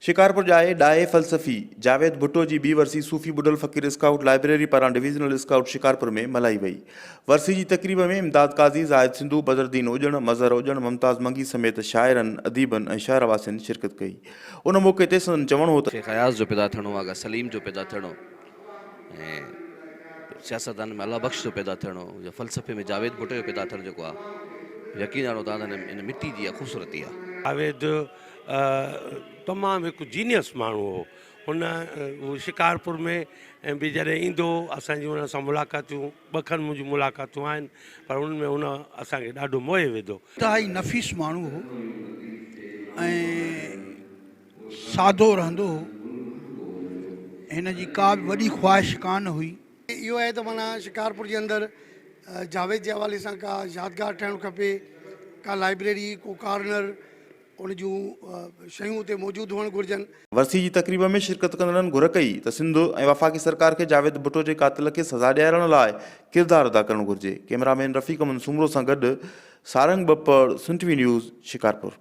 شڪارپور ڄائي ڏاهي فلسفي جاويد ڀٽو جي ٻي ورسي صوفي ٻڍل فقير اسڪائوٽ لائبريري پاران ڊويزنل اسڪائوٽ شڪارپور ۾ ملهائي وئي. ورسي جي تقريب ۾ امداد قاضي، زاهد سنڌو، بدرالدين اڄڻ، مظهر اڄڻ، ممتاز منگي سميت شاعرن، اديبن ۽ شهر واسين شرڪت ڪئي. ان موقعي تي سندن چوڻ هو ته. شيخ اياز جو پيدا ٿيڻو، آغا سليم جو پيدا ٿيڻو ۽ سياستدان ۾ الله بخش جو پيدا ٿيڻو يا فلسفي ۾ جاويد ڀٽو جو پيدا ٿيڻ جيڪو آهي يقين آڻو تان ته ان مٽي جي اها خوبصورتي آهي. جاويد تمام هڪ جينيس ماڻهو هو. هن هو شڪارپور ۾ به جڏهن ايندو هو اسان جون هن سان ملاقاتيون ٻه کن منهنجون ملاقاتون آهن پر انهن ۾ هن اسان کي ڏاڍو موهي وڌو. انتهائي نفيس ماڻهو هو ۽ سادو رهندو هو. هن جي ڪا به وڏي خواهش ڪانه هئي. اهو آهي ته معنيٰ شڪارپور جي اندر جاويد جي حوالي سان ڪا يادگار ٺهڻ کپي، ڪا لائبريري، ڪو ڪارنر، ان جون شيون اتي موجود هئڻ گهرجن. ورسي جي تقريب ۾ شرڪت ڪندڙن گهر ڪئي ته سنڌ ۽ وفاقي سرڪار کي جاويد ڀٽو جي قاتل کي سزا ڏيارڻ لاء ڪردار ادا ڪرڻ گهرجي. ڪئميرا مين رفيق احمد سومرو سان گڏ سارنگ ٻپڙ، سنڌ ٽي وي نيوز، شڪارپور.